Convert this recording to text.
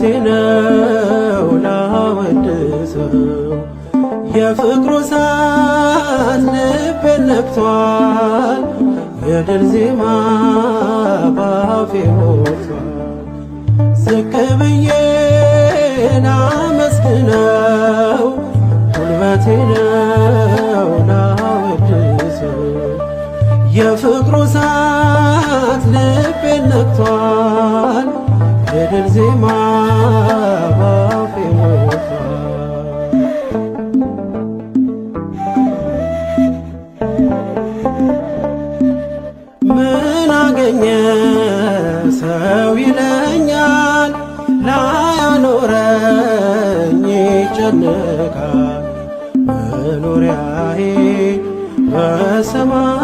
ጉልበቴ ነው ላወድሰው የፍቅሩ እሳት ልቤን ነክቷል። የድል ዜማ ባፌ ሞልቷል። ዝቅ ብዬ ላመስግነው ጉልበቴ ነው ላወድሰው የፍቅሩ እሳት ልቤን ነክቷል። የድል ዜማ ባፌ ሞልቷል። ምን አገኘ ሰው ይለኛል፣ ላያኖረኝ ይጨነቃል። መኖሪያዬ በሰማይ